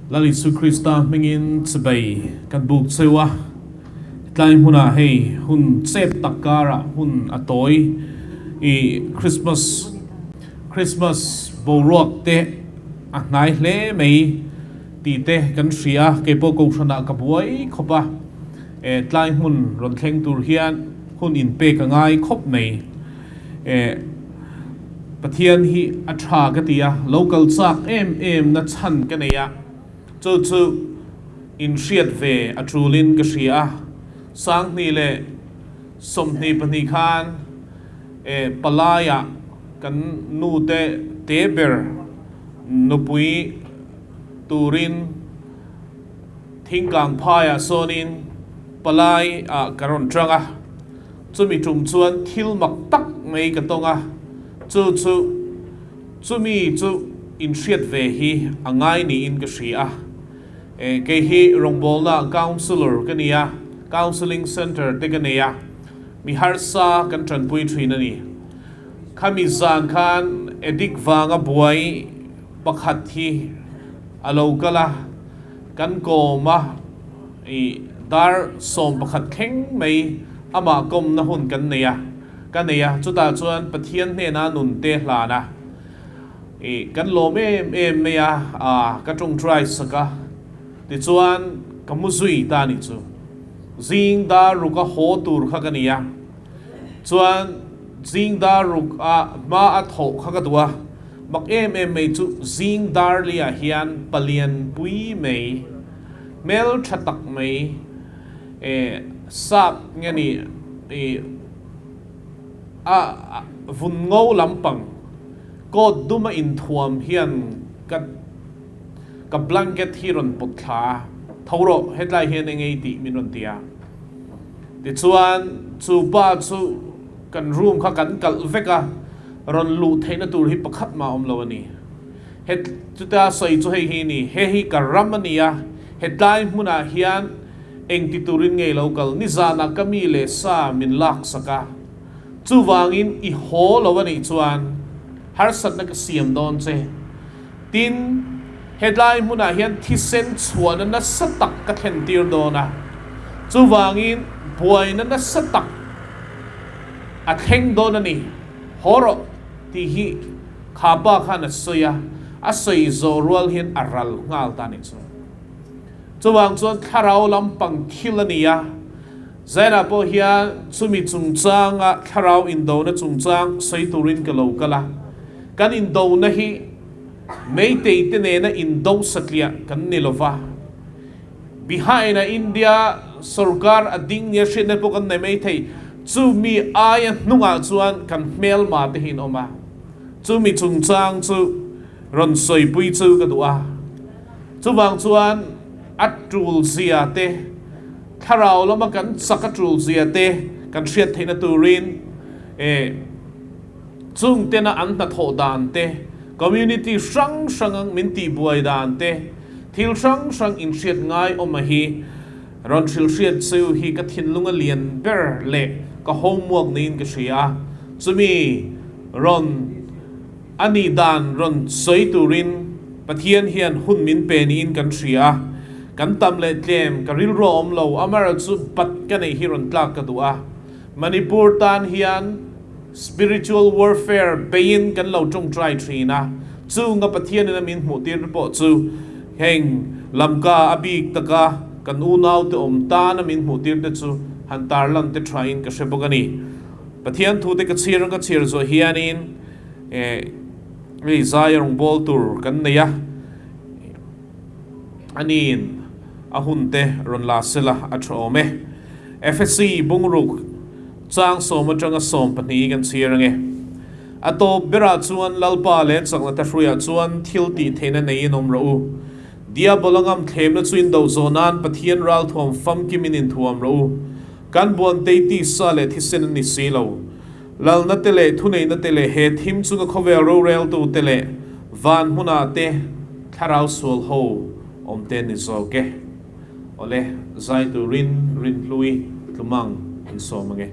Lal Isu Krista hmingin chibai kan buk cheu a, tlai hmunah hei hun chep tak karah hun a tawi i Christmas Christmas boruak te a hnai hle mai tih te kan hria a, keipawh kohhranah ka buai khawp a, e tlai hmun rawn thleng tur hian hun inpek a ngai khawp mai. E Pathian hi a tha ka ti a, lo kal chak em em na chhan ka nei a, chu chu inhriat ve a tulin ka hria a. Sanghnih leh 22 khan e palaiah kan nute te ber nupui turin thingkang phaiah sawnin palai ah ka rawn tang a. Chumi tum chuan thil mak tak mai ka tawng a, chu chu chumi chu inhriat ve hi a ngai niin ka hria a. E, kei hi rawngbawlna counsellor ka ni a, counselling centre te ka nei a, mi harsa kan tanpui thin a ni. Khami zan khan addict vanga buai pakhat hi a lo kal a, kan kawm a, I dar 11 thleng mai amah kawmna hun kan nei a, ka nei a, chutah chuan Pathian hnena nun te hlan a, i kan lawm em em mai a, a ka tawngtai sak a, tichuan ka mu zui ta nih chu. Zing dar ruk a haw tur kha ka ni a, chuan zing dar ruk a hma a thawh kha ka duh a, mak em em mai chu zing dar liah hian palian pui mai, Hmel tha tak mai e sap nge ni i a vun ngo lampang coat dum a inthuam hian ka ka blanket hi rawn pawt thla a, tho rawh hetlai hian eng ei tih min rawn ti a. Tichuan chu pa chu kan room kha kan kalh vek a, rawn luh theihna tur hi pakhat mah a awm lo a ni. He chutia sawi chu hei hi ni, he hi ka ram a ni a, hetlai hmunah hian engti turin ngei lo kal, nizanah ka mi leh sa min laksak a, chuvangin i haw lo a nih chuan harsatna ka siam dawn che. Tin, hetlai hmunah hian thisen chhuahna nasa tak ka thlentir dawn a, chuvangin buaina nasa tak a thleng dawn a ni, haw rawh tih hi. Kha pa khan a sawi a, a sawi zawh rual hian a ral nghal ta nih chu. Chuvang chuan thlarau lampang thil a ni a, Zainah pawh hian chumi chungchanga thlarau indona chungchang sawi turin ka lo kal a, kan indona hi Meitei te nena indo satliah kan ni lova, behind a India sorkar a ding nia hriatna pawh kan nei maithei, chumi aia hnungah chuan kan hmelma te hi an awm a. Chumi chungchang chu rawn sawipui chu ka duh a. Chuvang chuan a tul zia te, thlarau lama kan chak a tul zia te kan hriat theihna turin eh chung tena an hnathawh dan te, community hrang hrang min tihbuai dan te, thil hrang hrang inhriat ngai awm a hi rawn hrilhriat chu hi ka thinlung a lian ber leh ka homework niin ka hria a. Chumi rawn a nih dan rawn sawi turin Pathian hian hun min pe niin kan hria a, kan tam leh tlem ka rilru a awm lo, amaherawhchu bat ka neih hi rawn tlak ka duh a, Manipur tan hian spiritual warfare beiin kan lo tawngtai thin a, chunga Pathianin a min hmuh tir pawh chu heng lamka a bik taka kan unaute awm tana min hmuh tir te chu han tarlan te thain ka hre bawk a ni. Pathian thute ka chhir ang ka chhir zawh hianin eh hei zai a rawn bawl tur kan nei a, aniin a hun te rawn la sela a tha awm e. Efesi bungruk chang 10 atanga 12 hi kan chhir ange. A tawp berah chuan Lalpa leh chakna te hruiah chuan thil tih theihna neiin awm rawh u. Diabola ngam thlemna chu in do zawh nan Pathian ralthuam famkimin inthuam rawh u. Kan buan tei tisa leh thisen an ni si lo. Lalna te leh thuneihna te leh he thim chunga khawvel roreltu te leh van hmunah te thlarau sual ho awm te ni zawk e. Awle, zai turin rinhlui tlumang an sawm ange.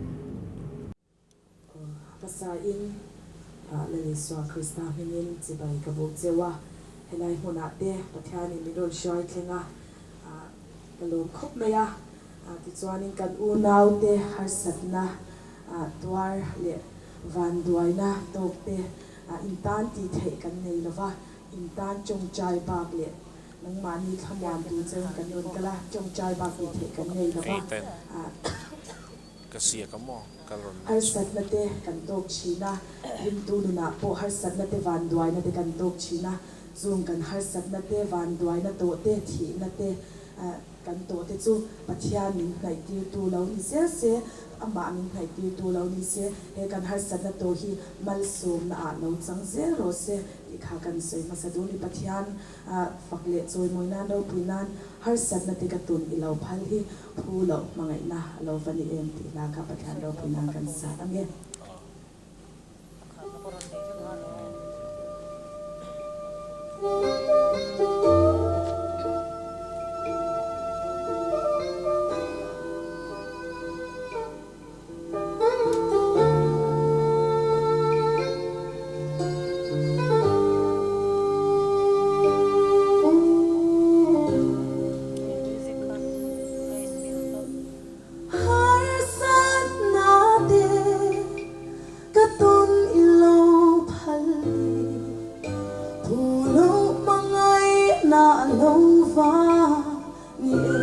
Hmasa in Lal Isua Krista hmingin chibai ka buk cheu a. Helai hmunah te Pathianin min rawn hruai thleng a, ka lawm khawp mai a. Tichuanin kan unaute harsatna tuar leh vanduaina tawk te intan tih theih kan nei lo va, intan tawngtai bak leh nangmahni thlamuan tur cheu kan rawn kal a, tawngtai bak tih theih kan nei lo va. Ka siak a maw? Ka rawn na chu. Harsatna te kan tawk thin a, ringtu nunah pawh harsatna te vanduaina te kan tawk thin a, chung kan harsatna te vanduaina tawh te thihna te kan tawh te chu Pathian min hnaihtirtu lo ni zel se, amah min hnaihtirtu lo ni se, he kan harsatna tawh hi malsawmna ah lo chang zel rawh se tih kha kan sawi hmasa duh a ni. Pathian fak leh chawimawi nan ropui nan harsatna te ka tun i lo phal hi Phu loh hmangaihna a lo va ni em tih hla kha Pathian ropui nan kan sa ang e. Harsatna te ka tawn i lo phal hi Phu loh hmangaihna a lo va ni e.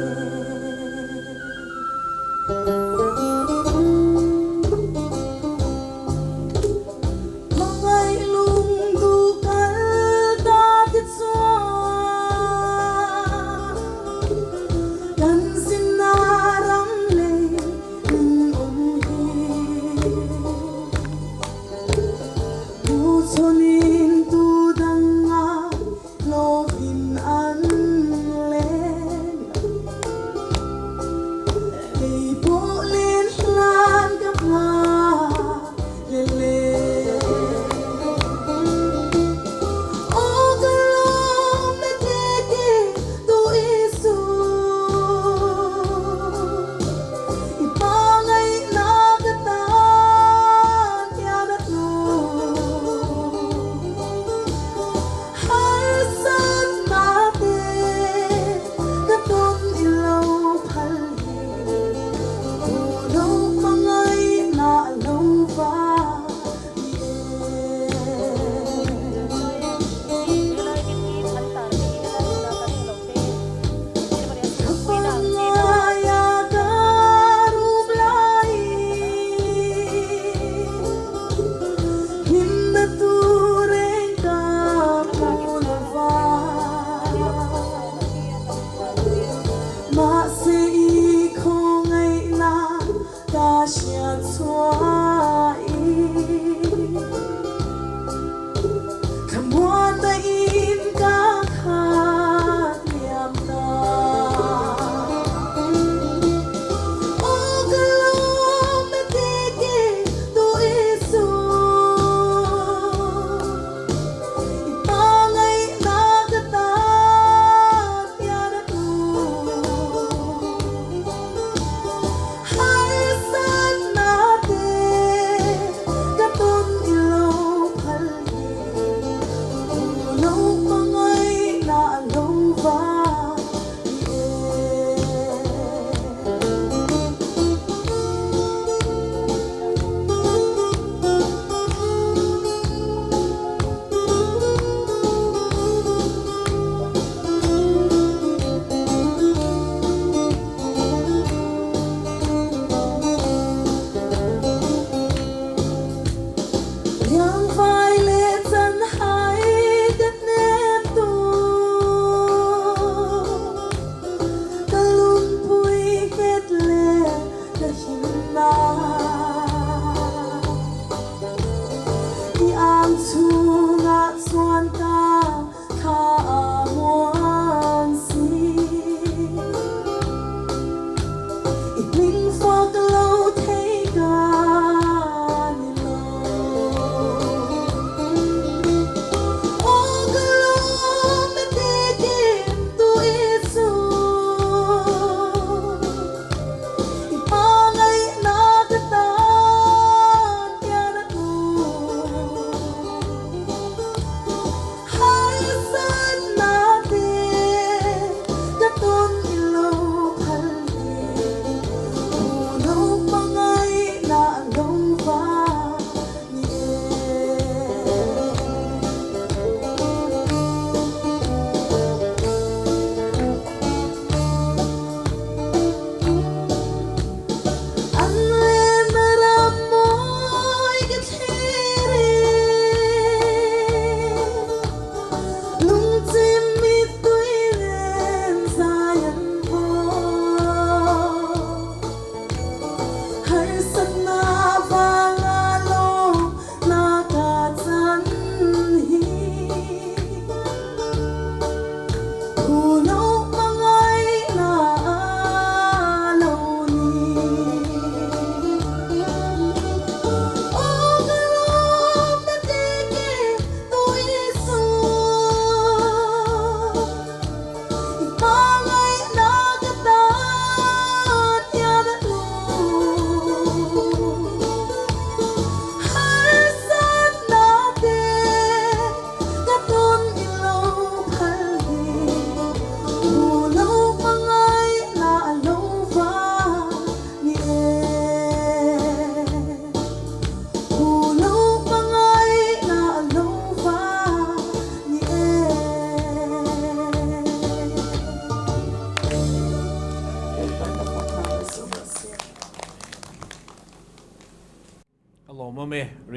Hmangaih lungduh kal ta te chuan kan zinna ram lei min awm hi. Hmuchhawnin tu danga Hlawhin an leng Kei pawh len hlan ka hma le le. Aw ka lawm na tlek e tu Isu I pa ngaihna ka tan hian a hnu. Harsatna te ka tawn i lo phal hi Thu lo hmangaihna a lo va ni em. Ka pangaia ka rum laiin Himna tur eng ka hmu lo va. Mahse i khawngaihna ka hriat chhuahin Thlamuanna in ka khat liam ta. Aw ka lawm na tlek e tu Isu I pa ngaihna ka tan hian a hnu Harsatna te ka tawn i lo phal hi Thu lo hmangaihna a lo va ni e. Riangvai leh chanhai ka hnem tu. Ka lungpui nghet leh ka himna. I ang chhungah chuan ka thla a muang si. I hming fak lo thei ka ni lo. Aw ka lawm e tekin tu i chu I hmangaihna ka tan hian a hmu.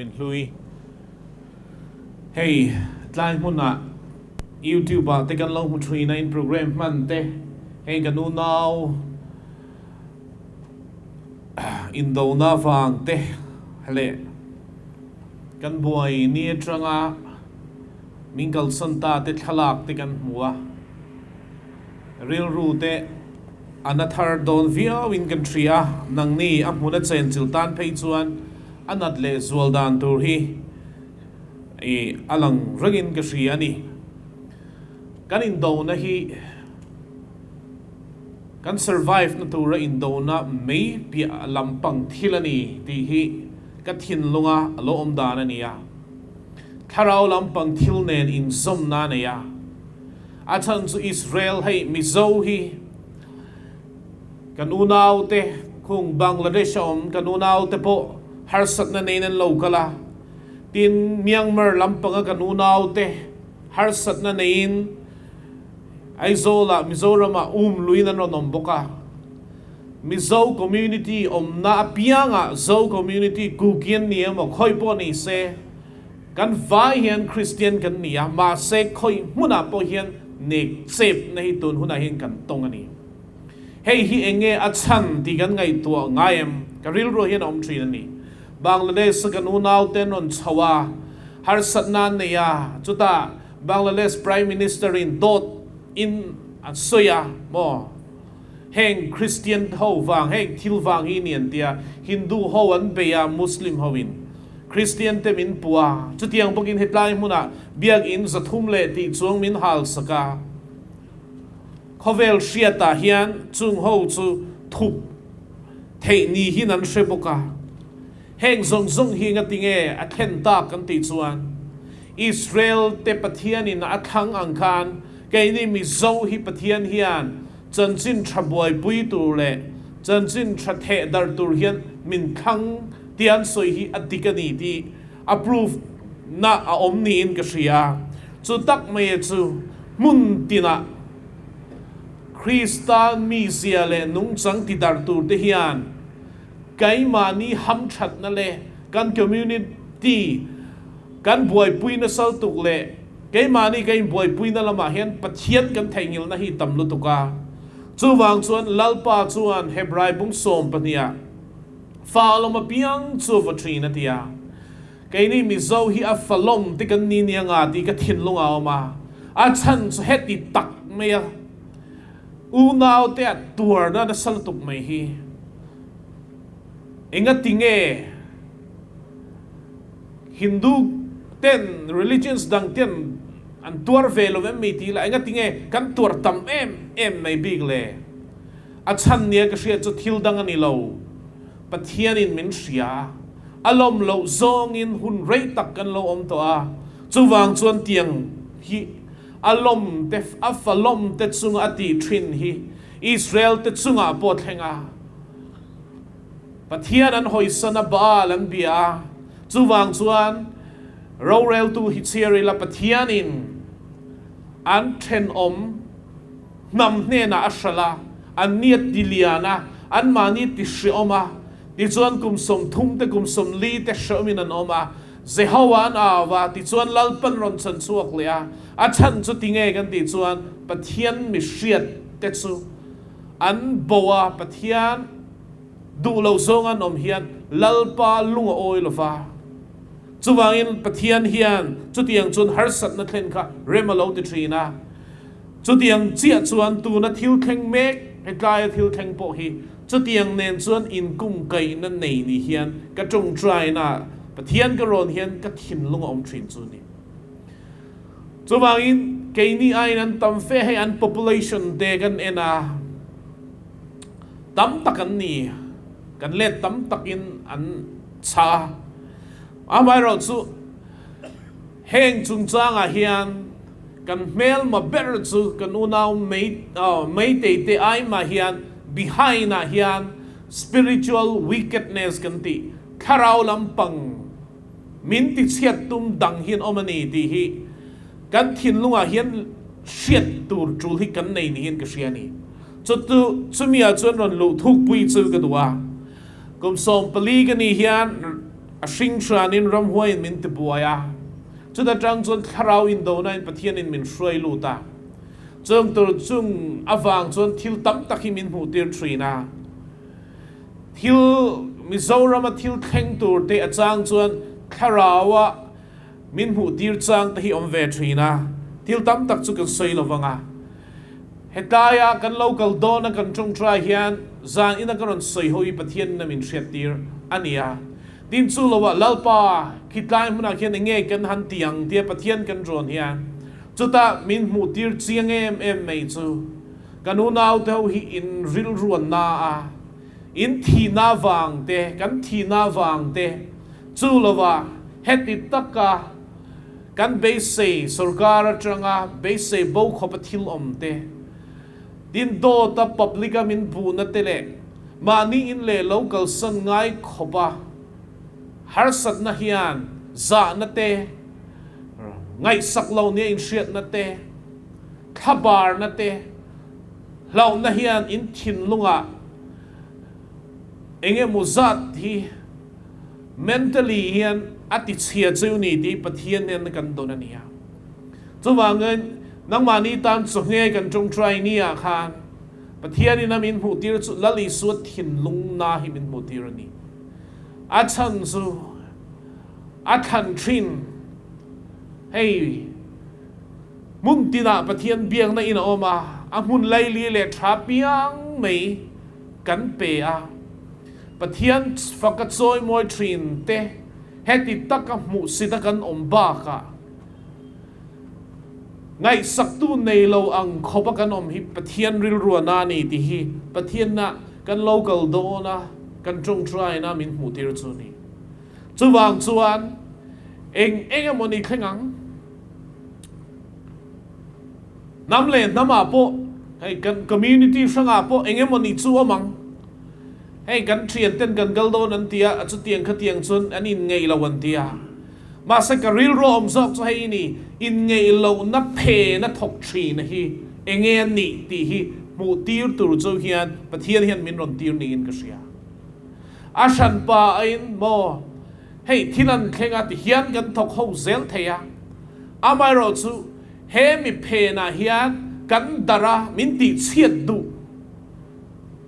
Rinhlui. Hei tlai hmunah YouTube ah te kan lo hmu thin a in program hman te hei kan unau indona vang te leh kan buai ni atanga min kalsan ta te thlalak te kan hmu a rilru te a na thar dawn viau in kan hria a nangni a hmun a chenchilh tan phei chuan a nat leh zual dan tur hi I a lang rengin ka hria a ni. Kan indona hi kan survive na tura indona mai piah lampang thil a ni tih hi ka thinlunga a lo awm dan a ni a. Thlarau lampang thil nen inzawmna a nei a. A chhan chu Israel hei Mizo hi kan unaute khung Bangladesh a awm kan unaute pawh harsatna neiin an lo kal a. Tin, Myanmar lampanga kan unaute harsatna neiin Aizawlah Mizoramah um luin an rawn awm bawk a. Mizo community awmna apiangah Zo community Kukian ni emaw khawi pawh ni se, kan vai hian Kristian kan ni a, mahse khawi hmunah pawh hian nek chepna hi tun hunah hian kan tawng a ni. Hei hi eng nge a chhan tih kan ngaihtuah ngai em? Ka rilruah hian a awm thin a ni. Bangladesh-a kan unaute an rawn chho a, harsatna an nei a, chutah Bangladesh Prime Minister-in dawt in an sawi a, maw? Heng Christian ho vang, heng thil vang hi ni an ti a, Hindu ho an bei a, Muslim ho in Christian te min puh a, chutiang bawkin hetlai hmunah biakinn 300 leh tih chuang min halsak a. Khawvel hriatah hian chung ho chu thup theih ni hin an hre bawk a. Heng zawng zawng hi ngati nge a thlen tak kan tih chuan Israel te Pathianin a thlang ang khan keini Mizo hi Pathian hian chanchin tha buaipui tur leh chanchin tha theh darh tur hian min thlang tih an sawi hi a dik a ni tih a proof na a awm niin ka hria. Chu tak mai chu hmun tinah Krista mizia leh nungchang ti darh tur te hian keimahni hamthatna leh kan community kan buaipui nasal tuk leh keimahni kan inbuaipuina lamah hian Pathian kan theihnghilhna hi tam lutuk a. Chuvang chuan Lalpa chuan Hebrai bung 12 ah Fa lawm apiang chu va thin a ti a. Keini Mizo hi a fa lawm te kan ni nia nga tih ka thinlung a awm a. A chhan chu heti tak mai a unau te a tuarna nasa lutuk mai hi engati nge Hindu ten religions dang ten an tuar ve lo em mi tih lah engati nge kan tuar tam em em mai bik le. A chhan nia ka hriat chu thil dang a ni lo. Pathianin min hria. A lawm loh zawngin hun rei tak kan lo awm tawh a. Chuvang chuan tiang hi a lawm te, a fa lawm te chunga a tih thin hi Israel te chungah pawh a thleng a. Pathian an hawisan a, Baal an bia a. Chuvang chuan roreltu hi chhiar ila Pathianin an thenawm, Hnam hnenah a hralh a, anni a ti lian a, anmahni a ti hreawm a. Tichuan kum 30 te kum 40 te hreawmin an awm a, Jehovah an au a, tichuan Lalpan rawn chhan chhuak leh a. A chhan chu ti nge kan tih chuan Pathian mi hriat te chu an bo a, Pathian duh lo zawng an awm hian Lalpa lung a awi lo va. Chuvangin Pathian hian chutiang chuan harsatna thlen kha rem a lo ti thin a. Chutiang chiah chuan tuna thil thleng mek, hetlaia thil thleng pawh hi chutiang nen chuan inkungkaihna nei ni hian ka tawngtaina Pathian ka rawn hian ka thinlung a awm thin chu a ni. Chuvangin keini aiin an tam fe hei an population te kan en a, tam tak an ni, kan let tam takin an chah a. Amaherawhchu heng chungchangah hian Kan hmelma ber chu kan unau Meitei te aimah hian behind ah hian spiritual wickedness kan tih thlarau lampang min tichhiat tum dang hian awm a ni tih hi kan thinlungah hian hriat tur tul hi kan nei niin ka hria a ni. Chutu chumi ah chuan rawn luh thukpui chu ka duh a. Kum 14 ka nih hian. A hring hranin ramhuaiin min tibuai a, chuta tang chuan thlarau indonain Pathianin min hruai lut a. Chung tur chung avang chuan thil tam tak hi min hmuhtir thin a. Thil Mizorama thil thleng tur te a chang chuan thlaraua min hmuhtir chang te hi awm ve thin a, thil tam tak chu kan sawi lo vang a. Hetaia kan lo kal dawn a kan tawngtai hian zan ina ka rawn sawi ho hi Pathian ina min hriattir a ni a. Tin chu lo ah Lalpa khitlai hmunah khian enge kan han ti ang tia Pathian kan rawn hian chutah min hmuhtir chiang em em mai chu kan unaute ho hi in rilruanna a in thihna vang te kan thihna vang te chu lo ah heti taka Kan beisei sorkar atanga beisei bo khawpa thil awm te, tin dawta public a min buhna te leh mahni in leh lo kalsan ngai khawpa harsatna hian zahna te, ngaihsak lo nia inhriatna te, thlabarna te, hlauhna hian in thinlungah eng emaw zat hi Mentally hian a ti chhia chu ni tih Pathian nen kan dawn a nia. Chuvangin nangmahni tan chawhnge kan tawngtai ni ah khan Pathianin a min hmuhtir chu Lal Isua thinlung na hi min hmuhtir a ni. A chhan chu a thlan thin. Hei hmun tinah Pathian biakna in a awm a, a hmun laili leh tha piang mai kan pe a. Pathian faka chawimawi thin te heti taka hmuhsit a kan awm bakah ngaihsaktu nei lo ang khawpa kan awm hi Pathian rilruana a ni tih hi Pathianna kan lo kal dawn a, kan tawngtaina min hmuhtir chu a ni. Chuvang chuan eng eng emaw ni thleng ang. Hnam leh hnamah pawh hei kan community hrangah pawh eng emaw ni chu awm ang. Hei kan thian ten kan kal dawn an ti a, a chutiang khatiang chuan an inngeih lo an ti a. Mahse ka rilru awm zawk chu hei ni, inngeih lohna phena thawk thin hi enge a nih tih hi hmuh tir tur chu hian Pathian hian min rawn tir niin ka hria. A hranpa aiin maw hei thil an thleng a ti hian kan thawk ho zel thei a, amaherawhchu he mi phenah hian kan darh a min tihchhiat duh.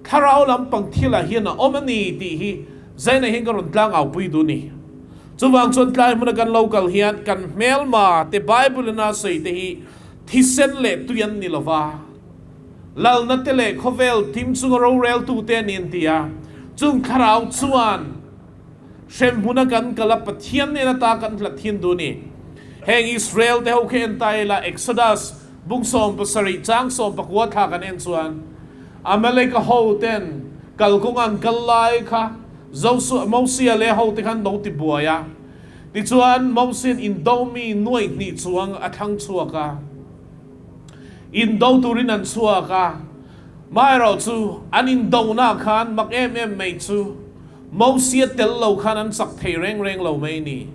Thlarau lampang thilah hian a awm a ni tih hi Zaina hian ka rawn tlang aupui duh a ni. Chuvang chuan tlai hmuna kan lo kal hian kan hmelma te Bible in a sawi te hi thisen leh tui an ni lova, lalna te leh khawvel thim chunga roreltu te a ni an ti a. Chung thlarau chuan hremhmuna kan kal a Pathian nen ata kan hlat thin duh a ni. Heng Israel te ho khi en ta ila Exodus Bung 17 chang 19 thla kan en chuan Amaleka ho ten kalkawng an kal lai kha Josua, Mosia leh ho te khan lo ti buai a. Tichuan Mosian indo mi nuaih hnih chuang a thlang chhuak a. Indo turin an chhuak a. Maherawh chu an indona khan mak em em mai chu Mosia tel lo khan an chak thei reng reng lo mai ni.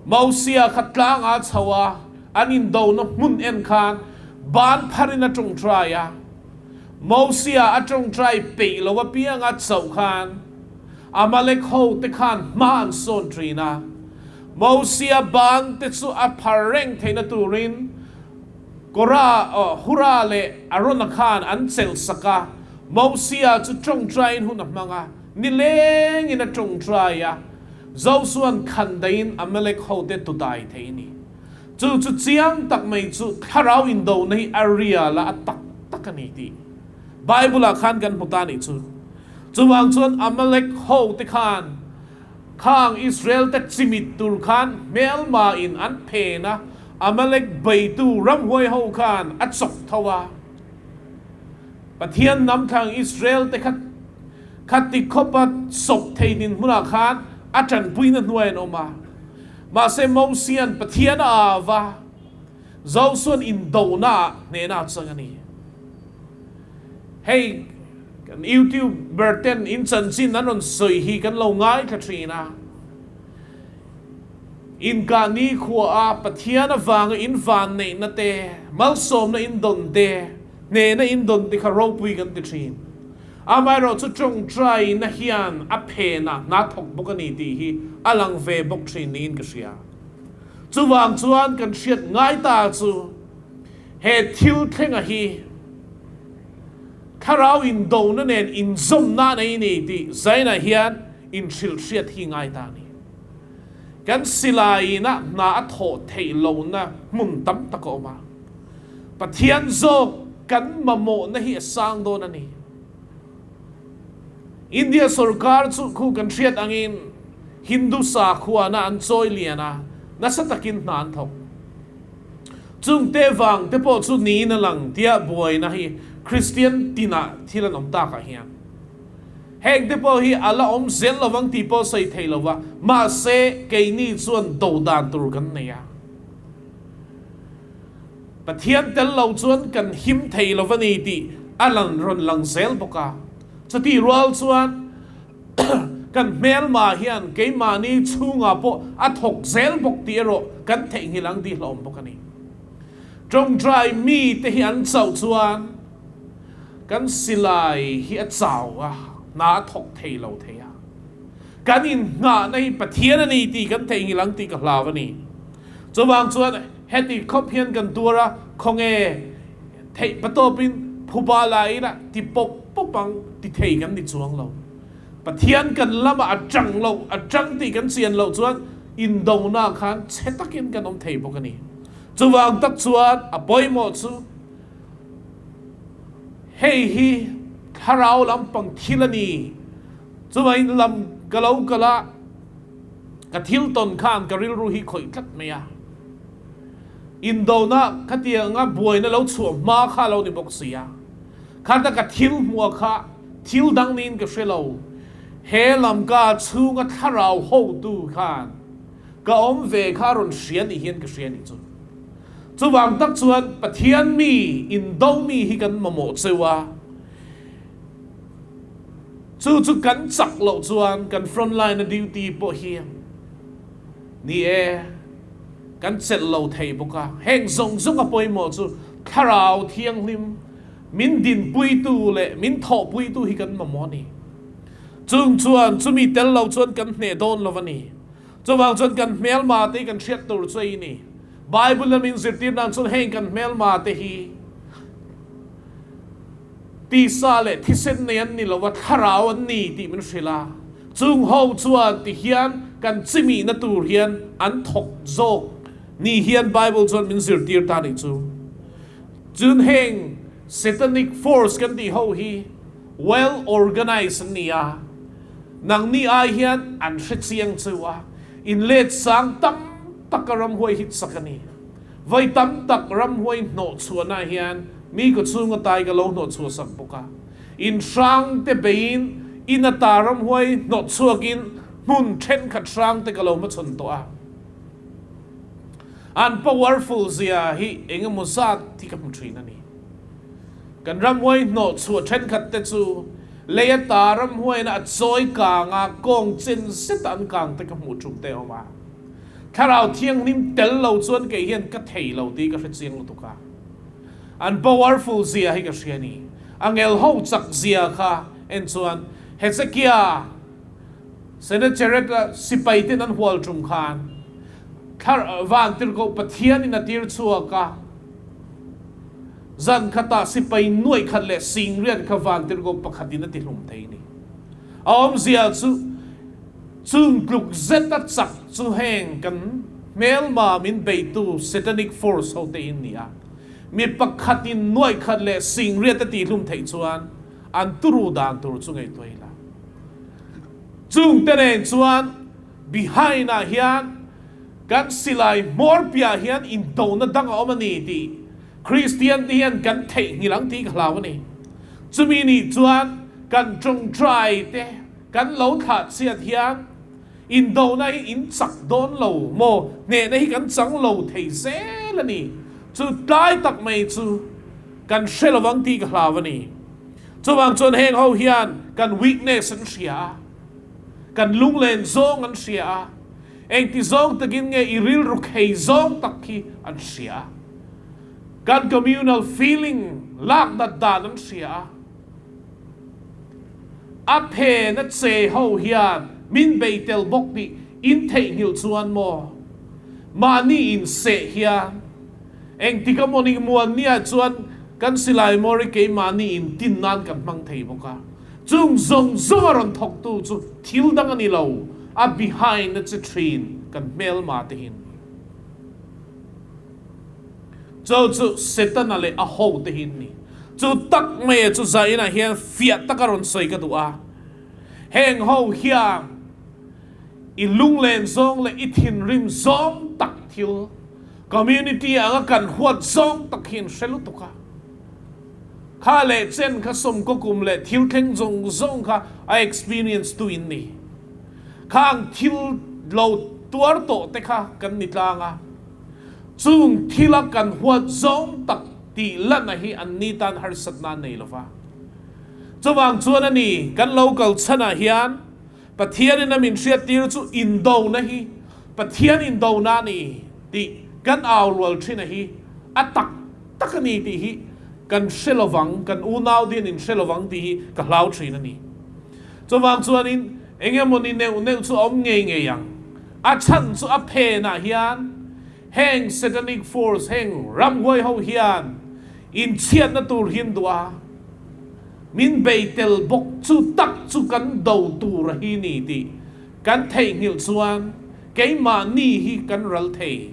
Mosia kha tlang aa chho a, an indona hmun en khan ban pharin a tawngtai a. Mosia a tawngtai peih lo apianga chauh khan Amalek ho te khan hma an sawn thin a. Mosia ban te chu a phar reng theihna turin Korah, Hura leh Arona khan an chelh sak a. Mosia chu tawngtaiin hun a hmang a, nilengin a tawngtai a. Josua'n khan daihin Amalek hote tudai thei a ni. Chu chu chiang tak mai chu thlarau indona hi a real a, a tak tak a ni tih Bible-ah khan kan hmu ta a nih chu. Chuvang chuan Amalek hote khan khang Israel-te chimit tur khan hmelmain an phen a, Amalek beitu ramhuai ho khan a chawk tho a. Pathian namthlang Israel-te kha Khati khawpa sawp thei dinhmunah khan a tanpuina hnuai an awm a. Mahse Mosia'n Pathian a au va, Josua'n indonaah hnehna a chang a ni. Hei kan YouTuber ten in chanchin an rawn sawi hi kan lo ngaithla thin a. Inkah nikhua a Pathian avanga in vanneihna te, malsawmna in dawn te, hnehna in dawn te kha ropui kan ti thin. Amaherawhchu ṭawngṭaina hian a phenah hna thawk bawk a ni tih hi a lang ve bawk ṭhin niin ka hria. Chuvang chuan kan hriat ngai ta chu he thil thlenga hi thlarau indona nen inzawmna nei ni tih Zaina hian inhrilh hriat hi ngai ta a ni. Kan silaiin ah hna a thawh theih lohna hmun tam tak a awm a. Pathian zawk kan mamawhna hi a sang dawn a ni. India sorkar chu khu kan hriat angin Hindu sakhuana an chawi lian a, nasa takin hna an thawk. Chung te vang te pawh chu niin a lang tia buaina hi Kristian tinah thil an awm takah hian heng te pawh hi a la awm zel lovang tih pawh sawi thei lo va, mahse keini chuan do dan tur kan nei a. Pathian tel lo chuan kan him thei lo va ni tih a lang rawn lang zel bawk a. Chutih rual chuan kan hmelma hian keimahni chhungah pawh a thawk zel bawk tih erawh kan theihnghilh ang tih hlawm bawk a ni. Tawngtai mite hi an chauh chuan kan silai hi a chau a, hna a thawk thei lo thei a. Kan inngahna hi Pathian a ni tih kan theihnghilh ang tih ka hlau a ni. Chuvang chuan heti khawp hian kan tuar a, khawnge theih patawpin phuba la ila ti pawp pawp ang ti thei kan ni chuang lo. Pathian kan lamah a tang loh, a tang tih kan chian loh chuan indona khan chhe takin kan awm thei bawk a ni. Chuvang tak chuan a pawimawh chu hei hi thlarau lampang thil a ni. Chuvangin lam ka lo kal a. Ka thil tawn khan ka rilru hi khawih tlat mai a. Indona khatianga buaina lo chhuah hma kha a lo ni bawk si a. Khata ka thil hmuah kha thil dang niin ka hre lo. He lamka chhunga thlarau hotu khan ka awm ve kha a rawn hria ni hian ka hria nih chu. Chuvang tak chuan Pathian mi, indo mi hi kan mamawh cheu a. Chu chu kan chak loh chuan kan front line a duty pawh hi ni e, kan chelh lo thei bawk a. Heng zawng zawng a pawimawh chu Thlarau Thianghlim min dinpuitu leh min thawhpuitu hi kan mamawh a ni. Chung chuan chumi tel lo chuan kan hneh dawn lo a ni. Chuvang chuan kan hmelma te hi kan hriat tur chu a i ni. Bible a min zirtir dan chuan heng kan hmelma te hi Tisa leh thisen nei an ni lo a, thlarau an ni tih min hrilh a. Chung ho chuan ti hian kan chimihna tur hian an thawk zawk ni hian Bible chuan min zirtir ta nih chu. Chun heng Satanic force kan tih ho hi well organized an ni a, nangni ai hian an hre chiang cheu a, inlet sang tam taka ramhuai hit sak a ni. Vawi tam tak ramhuai hnawh chhuahna hian mi ka chhung atai ka lo hnawh chhuah sak bawk a. In hrang te beiin in ata ramhuai hnawh chhuakin hmun thenkhat hrang te ka lo hmachhawn tawh a. An powerful zia hi eng emaw zat hi ka hmu thin a ni. Kan ramhuai hnawh chhuah thenkhat te chu lei ata ramhuaiin a chawi kang a, kawng chen zeta an kang te ka hmuh tum te a awm a. Thlarau Thianghlim tel lo chuan kei hian ka thei lo tih ka hre chiang lutuk a. An powerful zia hi ka hria ni. A ngel ho chak zia kha en chuan Hezekia, Sennacherib a sipai ten an hual tum khan Thlar Vantirhkoh Pathian in a tir chhuak a. Zan khatah sipai nuaih khat leh singriat kha Vantirhkoh pakhat in a ti hlum thei ni. A awmzia chu Chung tluk zet a chak chu heng kan hmelma min beitu satanic force ho te in ni a, mi pakhat in nuaih khat leh singriat a tihhlum theih chuan an turu dan tur chu ngaihtuah ila. Chung te nen chuan behind ah hian kan silai hmawr piah hian indona dang a awm a ni tih Kristian te hian kan theihnghilh ang tih ka hlau a ni. Chumi nih chuan kan tawngtai te Kan lo thlah chiat hian indona hi in chak dawn lo maw? Hnehna hi kan chang lo thei zel a ni. Chu tlai tak mai chu kan hre lovang tih ka hlau a ni. Chuvang chuan heng ho hian kan weakness an hria a, kan lunglen zawng an hria a, engti zawng takin nge i rilru khei zawng tak hi an hria a, kan communal feeling lak nat dan an hria a. A phen a che ho hian min bei tel bawk tih in theihnghilh chuan maw? Mahni in seh hian engtik a mawni muannia chuan kan silai mawri keimahni in tin nan kan hmang thei bawk a. Chung zawng zawng a rawn thawktu chu thil dang a ni lo, a behind a che thin kan hmelma te hi an ni. Cho chu Setana leh a hote hi an ni. Chu tak mai chu zainah hian fiah taka rawn sawi ka duh a. Heng ho hian i lunglen zawng leh i thinrim zawng tak thil, community anga kan huat zawng tak hi an hre lutuk a. Kha leh chen kha sawmkaw kum leh thil thleng zawng zawng kha a experience tu in ni. Khang thil lo tuar tawh te kha kan ni tlang a. Chung thila kan huat zawng tak tih lana hi an ni tan harsatna a nei lo va. Chuvang chuan a ni, kan lo kal chhanah hian Pathianin a min hriattir chu indona hi Pathian indona a ni tih kan au rual thin a hi a tak tak a ni tih hi kan hre lovang, kan unau te hian in hre lovang tih hi ka hlau thin a ni. Chuvang chuanin engemawni neuh neuh chu a awm ngei ngei ang. A chhan chu a phenah hian heng satanic force, heng ramhuai ho hian inchhiatna tur hi an duh a, min bei tel bawk chu tak chu kan do tur a hi ni tih kan theihnghilh chuan keimahni hi kan ral thei.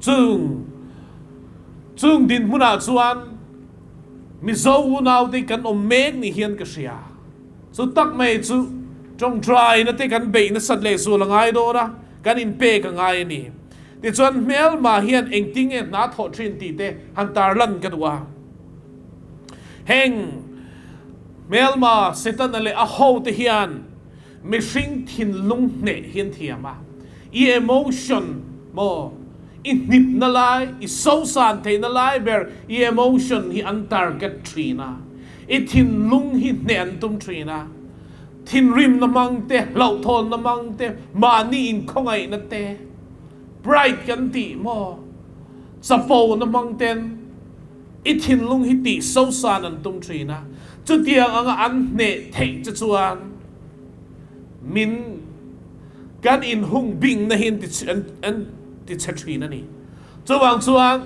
Chung chung dinhmunah chuan Mizo unaute kan awm mek ni hian ka hria. Chu tak mai chu tawngtaina te kan beih nasat leh zual a ngai dawn a, kan inpek a ngai a ni. Tichuan hmelma hian engtinge hna thawh thin tih te han tarlan ka duh a. Heng hmelma Setana leh a hote hian Mihring thinlung hneh hi an thiam a, i emotion maw, i hnipna lai, i sosan theihna lai ber i emotion hi an target thin a, i thinlung hi hneh an tum thin a, thinrimna hmang te, hlauhthawnna hmang te, mahni inkhawngaihna te, pride kan tih maw, chapona hmang ten i thinlung hi tih sosan an tum thin a, chutiang anga an hneh theih che chuan min kan inhung bingna hi an ti chhe thin a ni. Chuvang chuan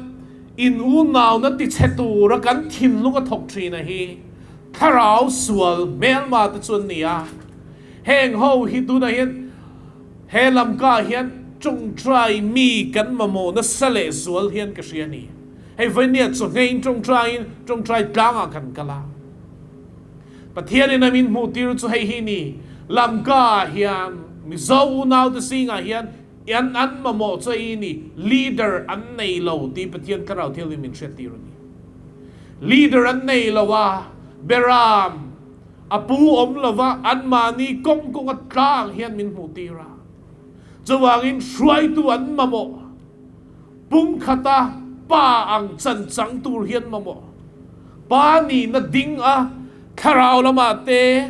in unauna ti chhe tura kan thinlung a thawk thin a hi thlarau sual hmelma te chu an ni a. Heng ho hi tunah hian he lamka ah hian tawngtai mi kan mamawh nasa leh zual hian ka hria a ni. Hei vawinia chawhngeiin tawngtaiin tawngtai tlangah kan kal a. Pathianin a min hmuhtir chu hei hi ni, Lamka ah hian Mizo unaute zingah hian an an mamawh chu hei hi ni, leader an nei lo tih Pathian Thlarau Thianghlim min hriattir a ni. Leader an nei lo a, Beram a pu awm lo va, anmahni kawng kawnga tlang hian min hmuhtir a. Chuvangin hruaitu an mamawh. Pumkhata pa ang chan chang tur hian mamawh pa nihna ding a, thlarau lamah te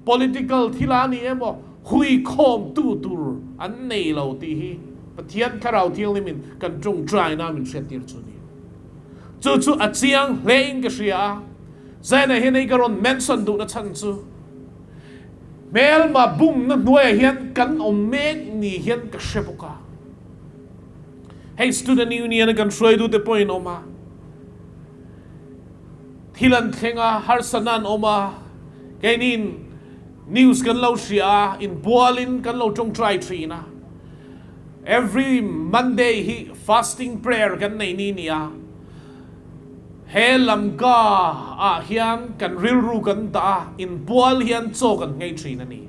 political thil a ni emaw hui khawmtu tur an nei lo tih hi Pathian Thlarau Thianghlimin kan tawngtaina min hriattir chu a ni. Chu chu a chiang hlein ka hria a, Zaina hian hei ka rawn mention duhna chhan chu hmelma bumna hnuaiah hian kan awm mek ni hian ka hre bawk a. Hei Student Union a kan hruaitute pawhin awm a, thil an thleng a, harsatna an awm a, keiniin news kan lo hria a, inbualin kan lo tawngtai thin a. Every Monday hi fasting prayer kan nei ni nia. He lamka ah hian kan rilru kan dah a, inbual hian chaw kan nghei thin a ni.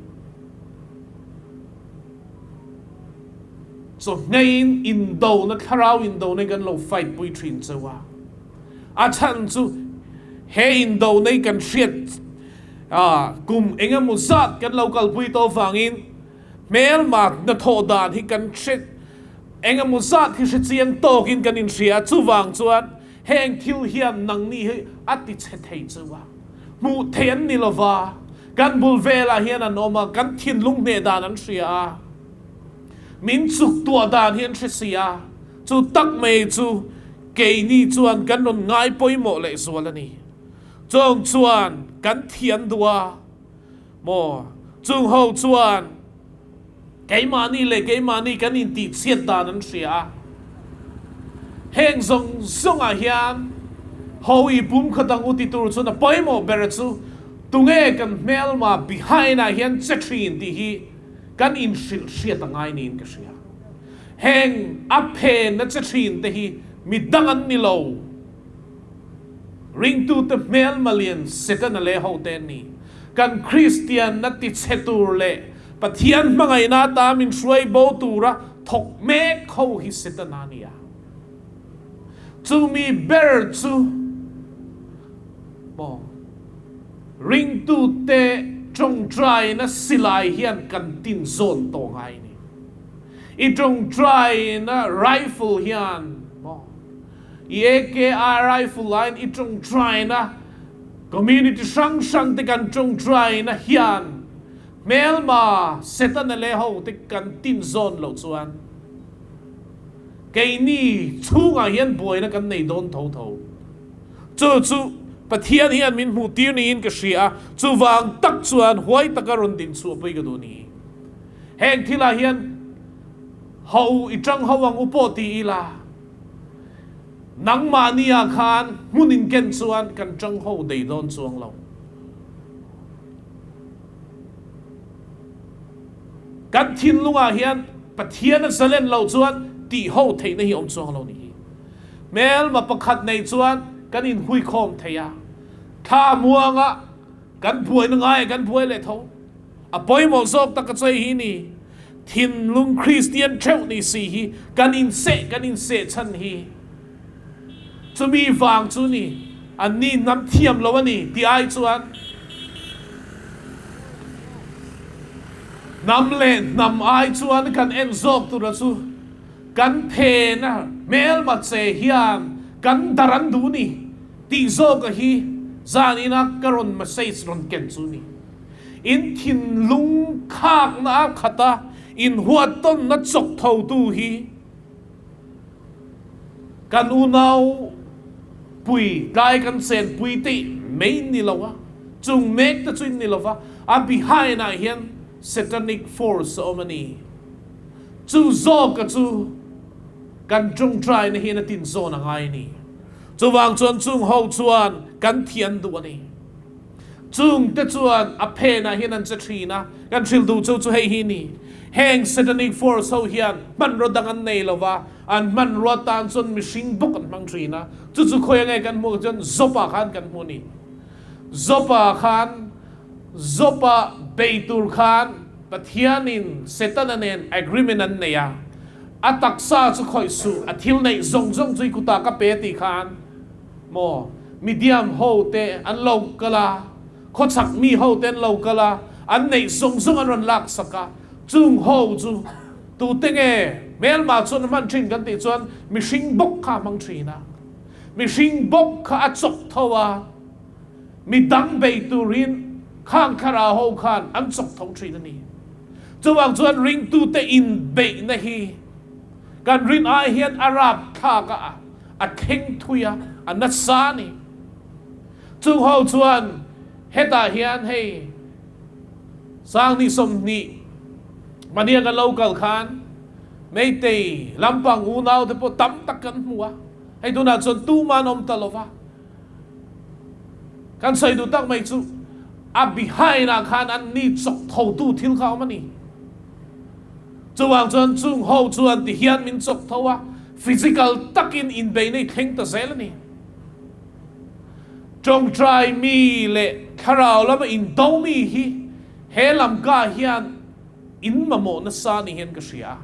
Chawhngeiin indona, thlarau indona hi kan lo fight pui thin cheu a. A chhan chu he indona hi kan hriat kum eng emaw zat kan lo kalpui tawh avangin hmelma hnathawh dan hi kan hre eng emaw zat hi hre chiang tawkin kan inhria a. Chuvang chuan heng thil hian nangni hi a ti chhe thei cheu a. Hmuh theih an ni lova, kan bul velah hian an awm a, kan thinlung hneh dan an hria a. Min chuk tuah dan hi an hre si a, chu tak mai chu keini chuan kan rawn ngai pawimawh lehzual a ni. Chawng chuan kan thian duh a, Maw? Chung ho chuan keimahni leh keimahni kan intihchhiat dan an hria a. Heng zawng zawngah hian ho i pum khat ang u ti tur chuan a pawimawh ber chu tunge kan hmelma behind ah hian che thin tih hi kan inhrilh hriat a ngai niin ka hria. Heng a phen a che thin te hi midang an ni lo. Ringtute hmelma lian Setana leh hote an ni. Kan Kristianna tichhe tur leh Pathian hmangaihna ata min hruai bo tura thawk mek ho hi Setana a ni a. Chumi ber chu maw ringtute tawngtaina silai hian kan tin zawn tawh ngai a ni. I tawngtaina rifle hian maw I AKR rifle laiin i tawngtaina community hrang hrang te kan tawngtaina hian hmelma Setana leh ho te kan tin zawn loh chuan keini chhungah hian buaina kan nei dawn tho tho. Chu chu Pathian hian min hmuh tir niin ka hria a, chuvang tak chuan huai taka rawn din chhuah pui ka duh ni. Heng thilah hian ho i tang ho ang u pawh ti ila, Nangmahnia khan hmun in ken chuan kan tang ho dei dawn chuang lo. Kan thinlungah hian Pathian a zalen loh chuan tih ho theihna hi awm chuang lo ni hi. Hmelma pakhat nei chuan kan inhuikhawm thei a, thla muanga kan buaina ngaiah kan buai leh tho. A pawimawh zawk tak a chei hi ni. Thinlung Kristian theuh ni si hi kan inseh kan inseh chhan hi chumi vang chu ni. An ni hnam thiam lo a ni tih ai chuan hnam leh hnam ai chuan kan en zawk tura chu kan phen a hmelma che hian kan dar an duh ni tih zawka hi zanina ka rawn message rawn ken chu ni. In thinlung khakna a khat a, in huat tawnna chawk thotu hi kan unau pui tlai kan chenpui te mai ni lo a, chung mek te chu in ni lo va, a behind ah hian satanic force a awm a ni. Chu zawka chu kan tawngtaina hian a tinzawn a ngai a ni. Chuvang chuan chung ho chuan kan thian duh a ni. Chungte chuan a phenah hian an che thin a, kan hrilh duh chu chu hei hi ni. Heng satanic force ho hian hmanraw dang an nei lo va, an hmanrua tan chuan mihring bawk an hmang thin a. Chu chu khawi ange kan hmuh chuan Job-ah khan kan hmu a ni. Job-ah khan, Job-a bei tur khan Pathianin Setana nen agreement an nei a, a taksa chu khawih suh, a thil neih zawng zawng chu i kutah ka pe tih khan, Maw? Midiam ho te an lo kal a, khawchhak mi ho te an lo kal a, an neih zawng zawng an rawn lak sak a. Chung ho chu tute nge hmelma chuan a hman thin kan tih chuan mihring bawk kha a hmang thin a. Mihring bawk kha a chawk tho a, mi dang bei turin khang thlarau ho khan an chawk tho thin a ni. Chuvang chuan ringtute inbeihna hi kan rin ai hian a rapthlak a. A thleng thui a, a nasa a ni. Chung ho chuan hetah hian hei Sangni 20 mahnia kan lo kal khan Meitei lampang unau te pawh tam tak kan hmu a, hei tunah chuan tuma an awm ta lo va. Kan sawi duh tak mai chu a behind ah khan an ni chawk thotu thil kha a awm a ni. Chuvang chuan chung ho chuan ti hian min chawk tho a, physical takin inbeihna i thleng ta zel a ni. Tawngtai mi leh thlarau lama indo mi hi he lamka hian in mamawh nasa ni hian ka hria a.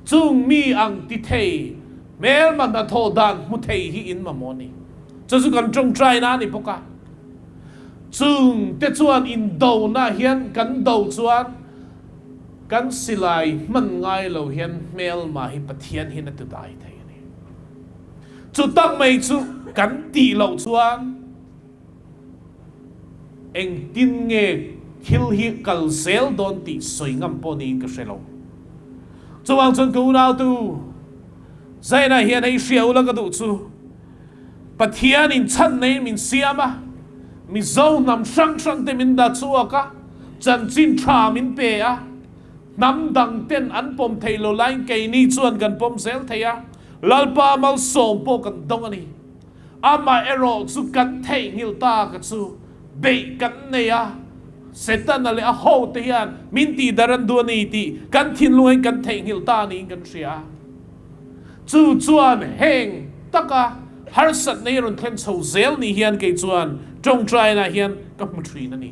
Chung mi ang ti thei, hmelma hnathawh dan hmu thei hi in mamawh a ni. Chu chu kan tawngtaina a ni bawk a. Chung te chuan indona hian kan do chuan kan silai hman ngai lo hian hmelma hi Pathian hian a ti dai thei a ni. Chu tak mai chu kan tih loh chuan engtin nge thil hi kal zel dawn tih sawi ngam pawh niin ka hre lo. Chuvang chuan ka unautu Zaina hian hei hria ula ka duh chu. Pathianin chhan neiin min siam a, Mizo hnam hrang hrang te min dah chhuak a, chanchin tha min pe a, hnam dang ten an pawm thei lo laiin keini chuan kan pawm zel thei a, Lalpa malsawm pawh kan dawng a ni. Amaherawh chu kan theihnghilh tak a chu beih kan nei a, Setana leh a hote hian min tihdarh an duh a ni tih kan thinlungin kan theihnghilh ta niin kan hria a. Chu chuan heng taka harsatna hi a rawn thlen chho zel ni hian kei chuan tawngtainah hian ka hmu thin a ni.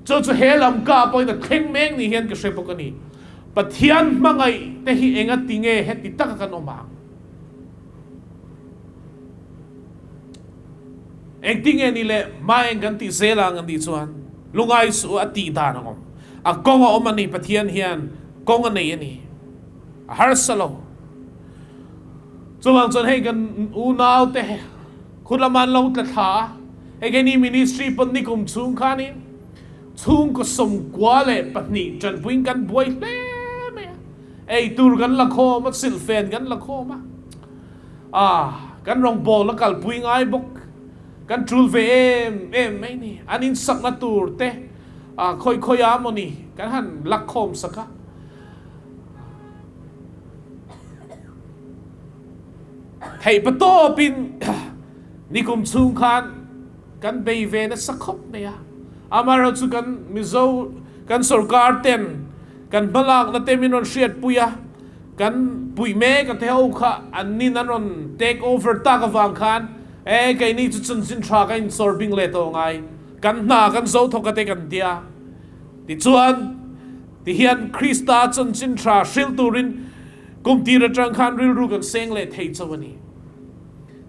Chu chu he lam ka pawhin a thleng mek ni hian ka hre bawk a ni. Pathian hmangaih te hi enga ti nge heti taka kan awm ang? Engtinge ni le hma eng kan tih zel ang an tih chuan lungai suh a tih dan a awm. A kawng a awm a ni Pathian hian kawng a nei a ni. A harsa lo. Chuvang chuan hei kan unau te khut lama an lo tla thla a, hei keini ministry pawn nikum chhung khanin chhungkaw 92 tanpuiin kan buai hle mai a. Ei tur kan la khawm a, silhfen kan la khawm a, ah kan rawngbawlna kalpui ngai bawk, kan tul ve em em mai ni. An insakna tur te ah khawi khawi a maw ni kan han lak khawm sak a. Theih pa tawpin nikum chhung khan kan bei ve nasa khawp mai a. Amaherawhchu kan Mizo kan sorkar ten Kan hmalakna te min rawn hriatpui a, kan puih mek a te ho kha an nin an rawn take over tak avang khan e keini chu chanchin tha ka insawr bing leh tawh ngai, kan hna kan zo thawk a te kan tia. Tichuan, tihian Krista chanchin tha hrilh turin kum tir atang khan rilru kan seng leh thei chauh a ni.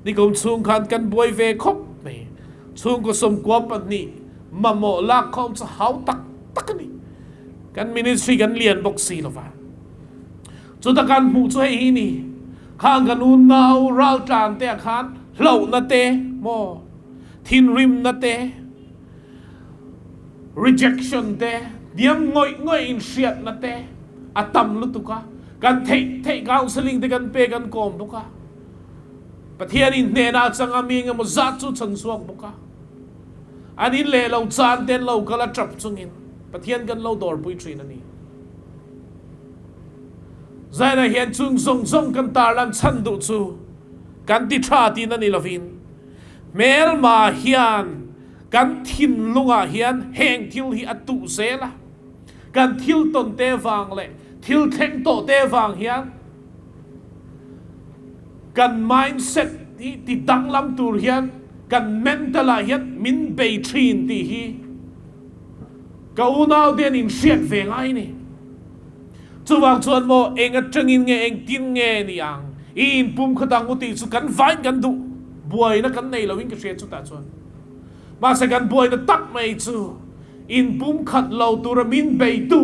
Nikum chhung khan kan buai ve khawp mai. Chhungkaw 92 mamawh lak khawm chu hau tak tak a ni. Kan ministry kan lian bawk si lova. Chuta kan hmuh chu hei hi ni. Khang kan unau raltlan te ah khan hlauhna te maw, thinrimna te, rejection te, hniam ngawih ngawih inhriatna te a tam lutuk a. Kan theih theih counselling te kan pe kan kawm bawk a. Pathian in hnenah a chang a mi engemaw zat chu chhan chhuak bawk a. An in leh lo chan te an lo kal a tap chungin Pathian kan lo dawrpui thin a ni. Zaina hian chung zawng zawng kan tarlan chhan duh chu kan ti tha tihna ni lovin hmelma hian kan thinlungah hian heng thil hi a tuh zel a, kan thil tawn te vang leh thil thleng tawh te vang hian Kan mindset hi ti danglam tur hian kan mental ah hian min bei thin tih hi ka unau te an inhriat ve ngai ni. Chuvang chuan maw eng atangin nge engtin nge ni ang i inpum khat ang u tih chu kan vain kan duh buaina kan nei loin ka hria chutah chuan. Mahse kan buaina tak mai chu inpum khat lo tura min beitu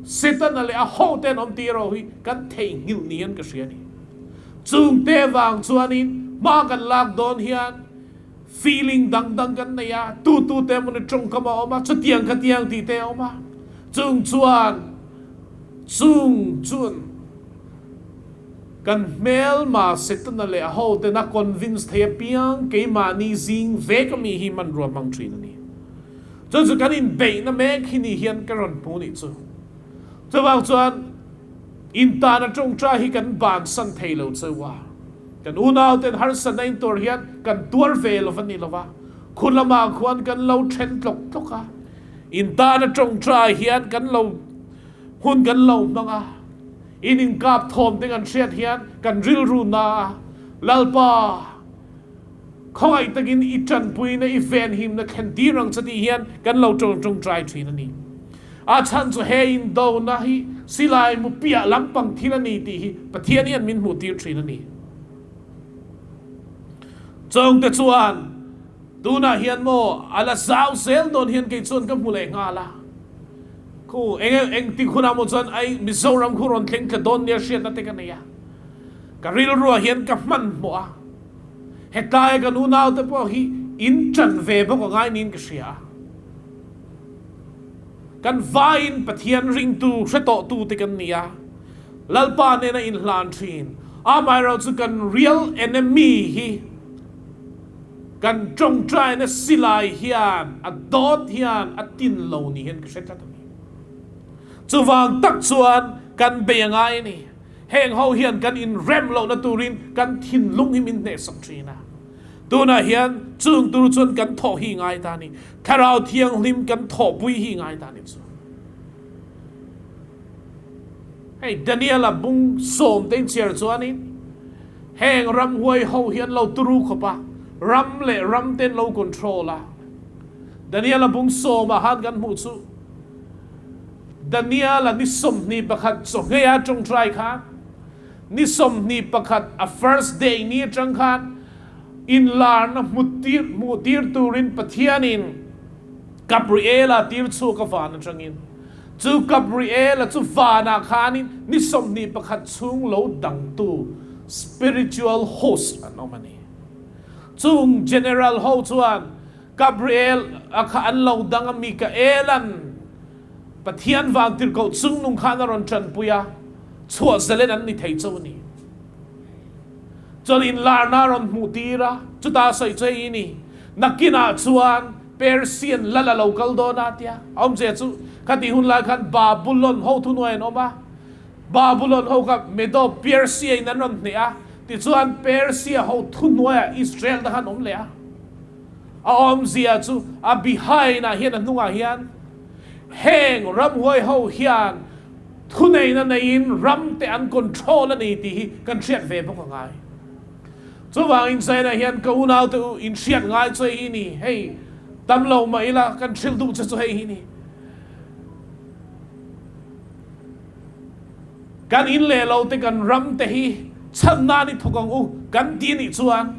Setana leh a hote an awm tih erawh hi kan theihnghilh niin ka hria a ni. Chungte vang chuanin hma kan lak dawn hian feeling dang dang kan nei a, tu tu te emawni tawngkam a awm a, chutiang khatiang tih te a awm a, chung chuan chung chuan Kan hmelma Setana leh a hoten a convince thei apiang keimahni zing vek ami hi hmanrua hmang thin a ni. Chu chu kan inbeihna mek hi ni hian ka rawn hmu nih chu. Chuvang chuan intana tawngtai hi kan bansan thei lo cheu a. Kan unauten harsatna intuar hian kan tuar ve lo va ni lo va, khu lamah khuan kan lo then tlawk tlawk a. Intana tawngtai hian kan lo hun kan lo hmang a. In inkap thawm te kan hriat hian kan rilru na a, Lalpa, khawngaih takin i tanpuina, i venhimna thlen tir ang che tih hian kan lo tawngtawngtai thin a ni. A chhan chu he indona hi silai mu piah lampang thil a ni tih hi Pathian hian min hmuh tir thin a ni. Chawngte chuan tunah hian maw a la zau zel dawn hian kei chuan ka hmu leh nghal a. Khu eng engtik hunah maw chuan ai Mizoram khu rawn thleng thla dawn nia hriatna te ka nei a, ka rilruah hian ka hmanhmawh a, hetaia kan unaute pawh hi in ṭan ve bawk a ngai niin ka hria a. Kan vaiin Pathian ringtu hre tawhtu te kan ni a, Lalpa nena inhlan ṭhin, amaherawhchu kan real enemy hi. Kan tawngtaina silai hian a dawt hian a tin lo ni hian ka hre tlat a ni. Chuvang tak chuan kan bei a ngai a ni. Heng ho hian kan inrem lohna turin kan thinlung hi min hnehsak thin a. Tunah hian chung tur chuan kan thawh hi ngai ta a ni. Thlarau Thianghlim kan thawhpui hi ngai ta a ni chu. Hei Daniel-a bung sawmte inchhiar chuanin heng ramhuai ho hi an lo turu khawp a, ram leh ramte an lo control a. Daniel-a bung sawmah khan kan hmuh chu Daniel-a ni 21 chawhngei-a tawngtai khan ni 21 a first day ni atang khan inlarna hmutir hmuhtir turin Pathianin Gabriel-a tir chhuak a van atangin Chu Gabriel-a chu vanah khanin ni 21 chhung lo dangtu spiritual host an awm a ni. Chung general ho chuan Gabriel-a kha an lo dang a, Mikael-a'n Pathian vantirhkoh chungnung khan a rawn tanpui a, chhuah zalen an ni thei chauh a ni. Chuan inlarna a rawn hmuh tir a, chutah a sawi chu hei hi ni, Nakinah chuan Persian lal a lo kal dawn a tia. A awmzia chu khatih hun lai khan Babulon ho thuhnuai an awm a, Babulon ho kha Medo Persia in an rawn hneh a, tichuan Persia ho thuhnuaiah Israel te khan awm leh a. A awmzia chu a behind ah hian a hnungah hian heng ramhuai ho hian thuneihna neiin ram te an control a ni tih hi kan hriat ve bawk a ngai. Chuvangin China hian ka unaute u in hriat ngai chu hei hi ni, hei tam lo mah ila kan hrilh duh che chu hei hi ni. Kan in leh lo te kan ram te hi chhan nan i thawk ang u kan ti nih chuan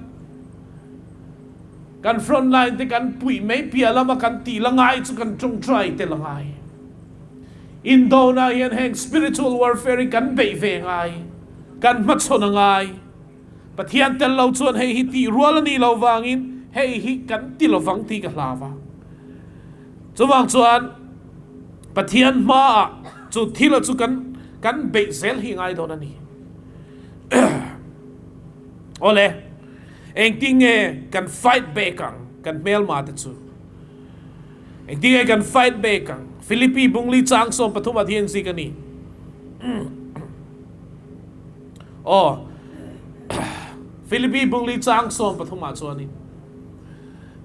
kan front line te kan puih mai piah lama kan tih la ngai chu kan tawngtai tel a ngai. Indona hian heng spiritual warfare hi kan beih ve ngai, kan hmachhawn a ngai. Pathian tel lo chuan hei hi tih rual a nih loh vangin hei hi kan ti lovang tih ka hlau a. Chuvang chuan Pathian hmaah chu thil a chu kan kan beih zel hi ngai dawn a ni. Awle, engtin nge kan fight back ang kan hmelma te chu? Engtin nge kan fight back ang? Philippi bungli chang 13 ah hian zik a ni. Aw, Philippi bungli chang 13 ah chuanin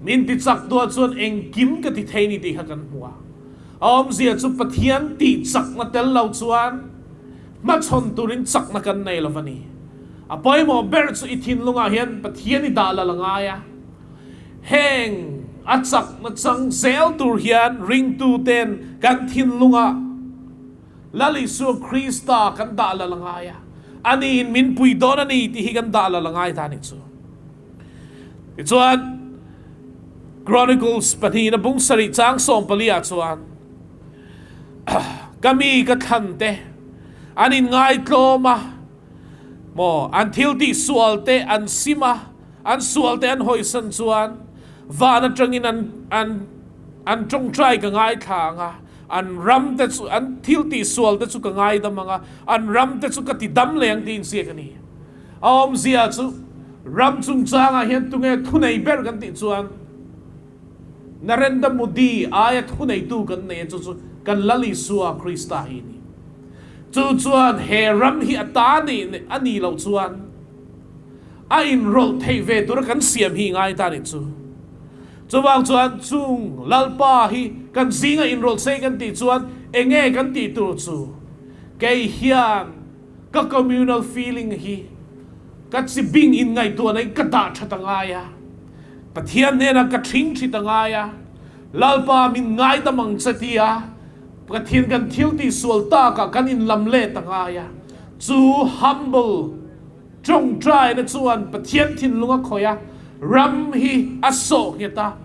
min ti chak duah chuan engkim ka ti thei ni tih kha kan hmu a. A awmzia chu Pathian tih chakna tel lo chuan hmachhawn turin chakna kan nei lo va ni. A pawimawh ber chu i thinlungah hian Pathian i dah lal a ngai a. Heng a chakna chang zel tur hian ringtuten kan thinlungah Lal Isua Krista kan dah lal a ngai a, aniin min pui dawn a ni tih hi kan dah lal a ngai ta a nih chu. Tichuan, Chronicles pahnihna bung sarih chang 14 ah chuan, Ka mi ka thlan te an inngaitlawm a, Maw, an thil tih sual te an sim a, an sual te an hawisan chuan van atangin an an an tawngtai ka ngaithla ang a, an ram te chu an thil tih sual te chu ka ngaidam ang a, an ram te chu ka ti dam leh ang tiin ziak a ni. A awmzia chu ram chungchangah hian tunge thunei ber kan tih chuan Narendra Modi aia thuneitu kan nei a, chu chu kan Lal Isua Krista hi a ni. Chu chuan he ram hi a ta nih a nih loh chuan a inrawlh theih ve tura kan siam hi ngai ta nih chu. Chuvang chuan chung Lalpa hi kan zinga inrawlh sei kan tih chuan enge kan tih tur chu kei hian ka communal feeling hi ka chi bing inngaihtuahna in ka dah that a ngai a, Pathian hnenah ka thing thit a ngai a, Lalpa min ngaidam ang che tia Pathian kan thil tih sual takah kan inlam let a ngai a, chu humble tawngtaina chuan Pathian thinlung a khawih a, ram hi a sawh nghet a,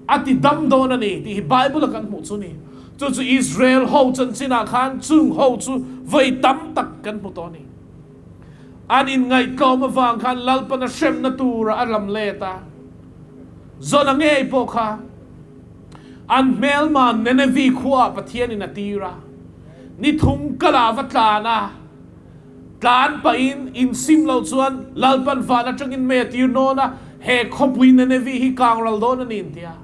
a ti dam dawn a ni tih hi Bible a kan hmuh chu ni. Chu chu Israel ho chanchinah khan chung ho chu vawi tam tak kan hmu tawh a ni. An inngaihtlawm avang khan Lalpan a hremna tura a lam let a, Jona ngei pawh kha an hmelma Nenevi khuaah Pathianin a tir a, ni thum kala va tlan a, tlan pahin insim lo chuan Lalpan van atangin mei a tir nawn a. He khawpui Ninevi hi kang ral dawn a ni an ti a.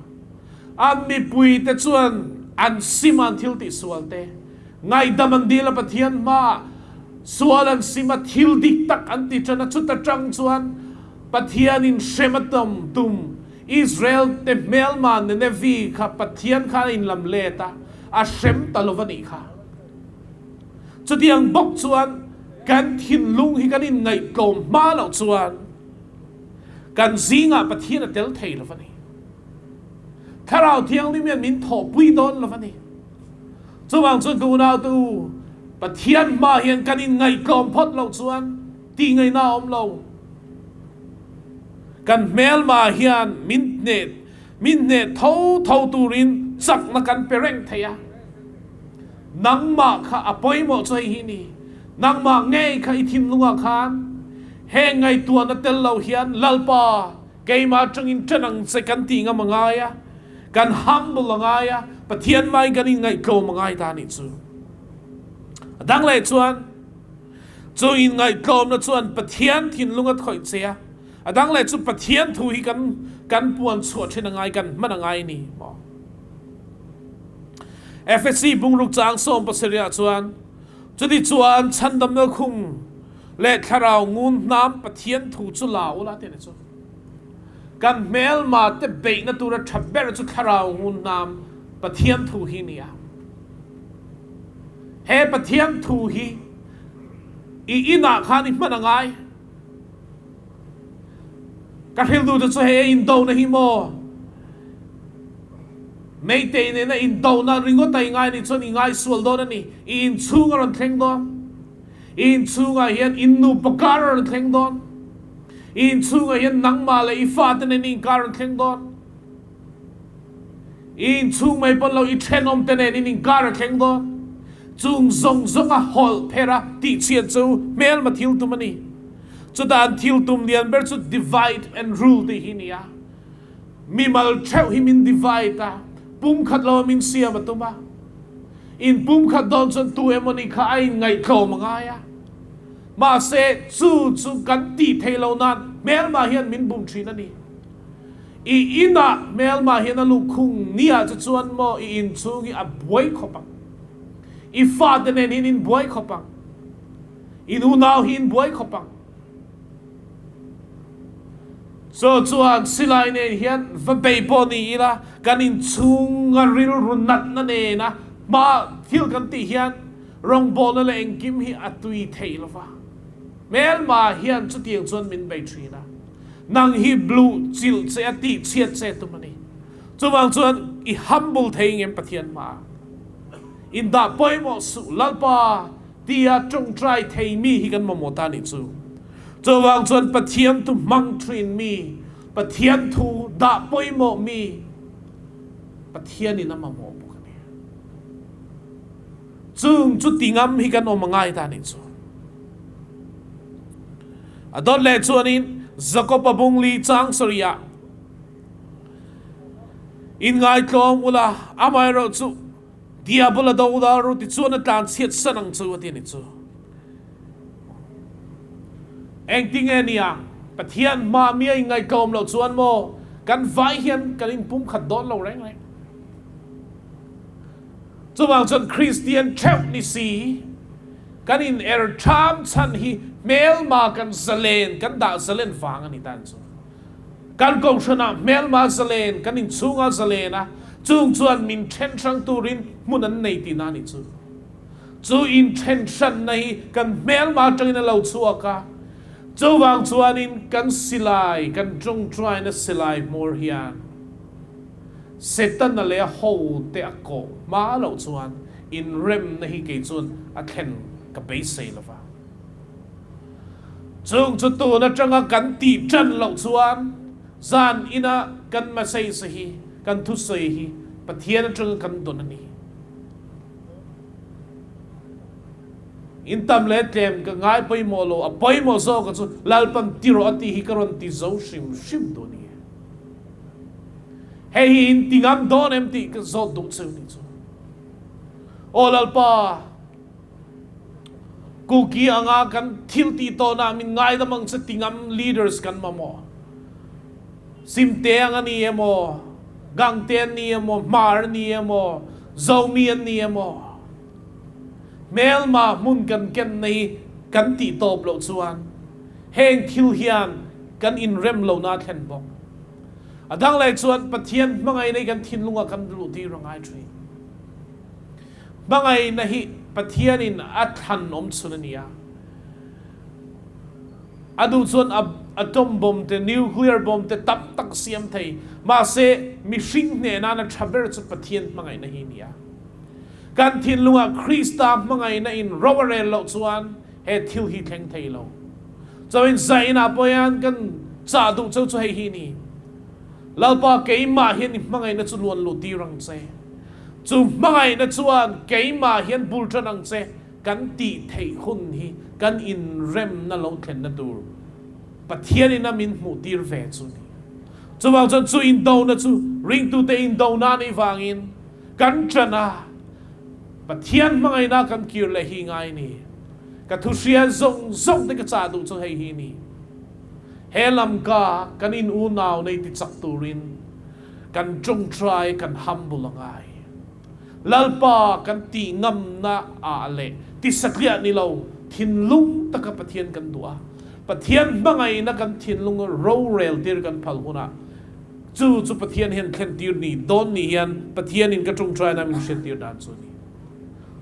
An mipuite chuan an sim a, an thil tihsual te ngaihdam an dil a, Pathian hmaah sual an sim a, thil dik tak an ti tan a, chuta tang chuan Pathianin hrem a tum tum Israel te hmelma Ninevi kha Pathian khan a inlam let a, a hrem ta lo va nih kha. Chutiang bawk chuan kan thinlung hi kan inngaihtlawm hma loh chuan kan zingah Pathian a tel thei lo va ni. Thlarau Thianghlim hian min thawhpui dawn lo va ni. Chuvang chuan ka unaute u, Pathian hma hian kan inngaihtlawm phawt loh chuan tih ngaihna a awm lo. Kan hmelma hian min hneh min hneh tho tho turin chakna kan pe reng thei a. Nangmah kha a pawimawh chu hei hi ni. Nangmah ngei kha i thinlungah khan heng ngaihtuahna tel lo hian Lalpa keimah atangin ṭan ang che kan tih ngam a ngai a, kan humble a ngai a, Pathian hmain kan inngaihtlawm a ngai ta a nih chu. A dang leh chuan chu inngaihtlawmna chuan Pathian thinlung a khawih che a, a dang leh chu Pathian thu hi kan kan puan chhuah ṭhin a ngai, kan hman a ngai a ni maw. Efesi bungruk chang 17 ah chuan chuti chuan chhandamna khum leh thlarau ngun hnam Pathian thu chu la ula ti a ni chu. Kan hmelma te beihna tura tha ber chu thlarau ngun hnam Pathian thu hi ni a. He Pathian thu hi i inah khan i hman a ngai. Ka hrilh duh te chu hei a indona hi maw? Meitei nena indona ringawt a i ngai nih chuan i ngai sual dawn a ni. I inchhung a rawn thleng dawn. I inchhungah hian in nupa kar a rawn thleng dawn. I inchhungah hian nangmah leh i fate nen i inkar a rawn thleng dawn. I inchhung mai pawn lo i thenawm te nen in inkar a thleng dawn. Chung zawng zawng a hawlh pher a tihchhiat chu hmelma thil tum a ni. Chutah an thil tum lian ber chu divide and rule tih hi a ni a. Mimal theuh hi min divide a, pumkhat lo a min siam a tum a. In pumkhat dawn chuan tu emawni kha a inngaihtlawm a ngai a. Mahse, chu chu kan tih theih loh nan hmelma hian min bum thin a ni. I inah hmelma hian a luhkhung niah che chuan maw i inchhung hi a buai khawp ang. I fate nen hian in buai khawp ang. In unau hi in buai khawp ang. Chu chuan silai nen hian va bei pawh ni ila kan inchhunga rilru natna nena hma thil kan tih hian rawngbawlna leh engkim hi a tui thei lo va. Hmelma hian chutiang chuan min bei thin a. Nang hi bluh chilh che a tih chhiat che tum a ni. Chuvang chuan i humble thei ngem Pathian hmaah. Indah pawimawh suh Lalpa tia tawngtai thei mi hi kan mamawh ta nih chu. Chuvang chuan Pathian thu hmang thin mi, Pathian thu dah pawimawh mi Pathianin a mamawh bawk a ni. Chung chu ti ngam hi kan awm a ngai ta nih chu. A dawt leh chuanin Jakob-a bungli chang sarih-ah Inngaitlawm ula, amaherawh chu Diabol a do dal ru tichuan a tlan chhiat san ang chu a ti a ni chu. Engtinge nia Pathian hma mi a inngaihtlawm loh chuan maw kan vai hian kan inpumkhat dawn lo reng reng. Chuvang chuan Kristian theuh ni si kan in er tham chhan hi hmelma kan zalen kan dah zalen vang a ni tan chu. Kan kohhranah hmelma zalen, kan inchhunga zalen a, chung chuan min then hrang turin hmun an nei tihna a ni chu. Chu inthen hranna hi kan hmelma atangin a lo chhuak a, chuvang chuanin kan silai, kan tawngtaina silai hmawr hian Setana leh a hote a kawh hma loh chuan inremna hi kei chuan a thlen ka beisei lo va. Chung chu tun atanga kan tih tan loh chuan zan ina kan message hi, kan thusawi hi Pathian atanga kan dawn a ni. In tam leh tlem ka ngai pawimawh lo, a pawimawh zawk a chu Lalpan ti rawh a tih hi ka rawn ti zo hrim hrim duh a ni. Hei hi in ti ngam dawn em tih ka zawt duh cheu ni chu. Aw Lalpa! Kuki anga kan thil tih tawhna min ngaidam ang che ti ngam leaders kan mamawh. Simte ang a ni emaw, Gangte an ni emaw, Hmar an ni emaw, Zomi an ni emaw, hmelma hmun kan kenna hi kan tih tawp loh chuan heng thil hian kan inrem lohna a thlen bawk. A dang leh chuan Pathian hmangaihna hi kan thinlungah kan luh tir a ngai thin. Hmangaihna hi Pathianin a thlan awm chhun a ni a. A duh chuan a atom bomb te, nuclear bomb te tam tak siam thei. Mahse, mihring hneh nana tha ber chu Pathian hmangaihna hi a ni a. Kan thinlungah Krista hmangaihna in ro a rel loh chuan he thil hi thleng thei lo. Chauhin zainah pawh hian kan chah duh cheu chu hei hi a ni, Lalpa keimah hian i hmangaihna chu luan luh tir ang che. Chu hmangaihna chuan keimah hian bul tan ang che kan tih theih hun hi kan inremna lo thlenna tur Pathianin a min hmuh tir ve chu a ni. Chuvang chuan chu indona chu ringtute indona a nih vangin kan tan a, Pathian hmangaihna kan kir leh hi ngai a ni. Ka thu hria zawng zawng te ka chah duh chu hei hi a ni. He lamka kan in unau nei ti chak turin kan tawngtai kan humble a ngai. Lalpa kan tih ngamna ah leh tisatliah ni lo thinlung taka Pathian kan duh a, Pathian hmangaihna kan thinlung rorel tir kan phal hunah chu chu Pathian hian thlen tir ni dawn ni hian Pathianin ka tawngtaina min hriat tir dan chu a ni.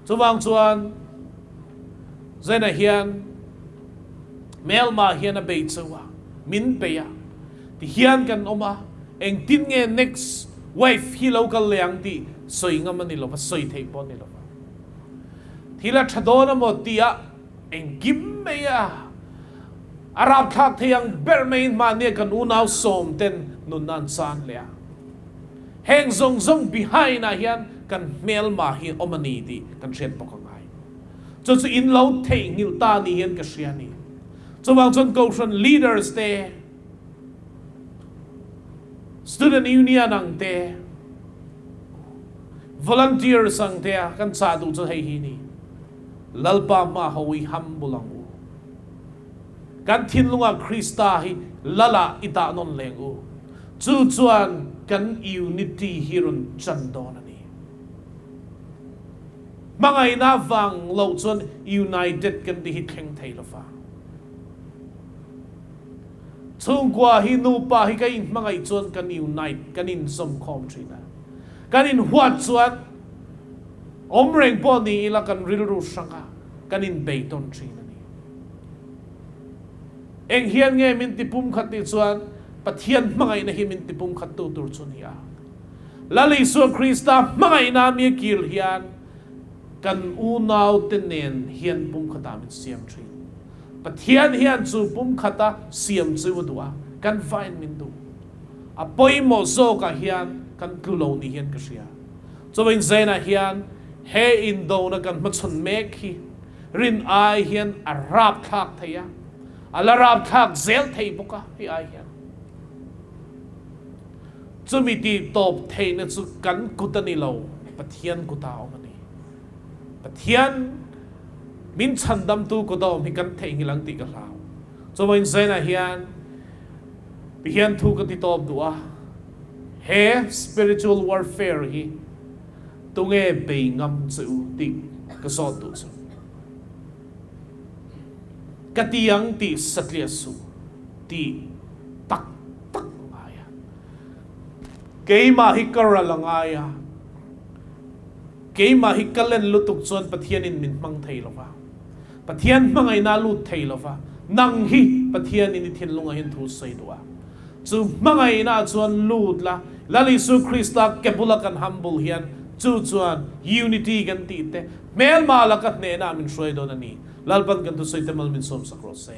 Chuvang chuan Zaina hian Hmelma hian a bei cheu a, min bei a, ti hian kan awm a, engtin nge next wave hi lo kal leh ang tih sawi ngam a ni lo va, sawi theih pawh a ni lo va. Thil a tha dawn a maw tih ah engkim mai a a rapthlak thei ang ber maiin mahnia kan unau sawm ten nunna an chan leh a. Heng zawng zawng behind ah hian kan hmelma hi awm a ni tih kan hriat bawk a ngai. Chu chu in lo theihnghilh ta ni hian ka hria a ni. Chuvang chuan Kohhran leaders te, Student Union ang te, Volunteers ang te a kan chah duh chu hei hi ni. Lalpa hma ho i humble ang u. Kan thinlungah Krista hi Lal ah i dah nawn leng u. Chu chuan kan unity hi rawn chan dawn a ni. Hmangaihna vang loh chuan United kan ti hi thleng thei lo va. Chhungkua hi nupa hi ka inhmangaih chuan kan unite, kan inzawmkhawm thin a. Kan inhuat chuan awm reng pawh ni ila kan rilru hrang a, kan inbei tawn thin a ni. Eng hian nge min tipumkhat tih chuan Pathian hmangaihna hi min tipumkhattu tur chu a ni a. Lal Isua Krista hmangaihna mi a kir hian kan unaute nen hian pumkhatah min siam thin. Pathian hian chu pumkhata siam chu a duh a, kan vain min duh. A pawimawh zawkah hian kan tlu lo ni hian ka hria. Chuvangin Zainah hian he indona kan hmachhawn mek hi rin ai hian a rapthlak thei a, a la rapthlak zel thei bawk a hei ai hian. Chumi tih tawp theihna chu kan kut a ni lo, Pathian kuta awm a ni. Pathian min chhandamtu kuta awm hi kan theihnghilh ang tih ka hlau. Chuvangin Zainah hian tihian thu ka ti tawp duh a, he spiritual warfare hi tunge bei ngam che u tih ka zawt duh chu. Ka ti ang tih satliah suh tih tak tak a ngai a. Keimah hi ka ral a ngai a, keimah hi ka len lutuk chuan Pathianin min hmang thei lo va, Pathian hmangaihna a lut thei lo va, nang hi Pathianin i thinlungah hian thu sawi duh a, chu hmangaihnaah chuan lut la, Lal Isu Krista ke bula kan humble hian chu chuan unity kan tih te hmelma laka hnehna min hruai dawn a ni. Lalpan kan thusawi te mal min sawmsak rawh se.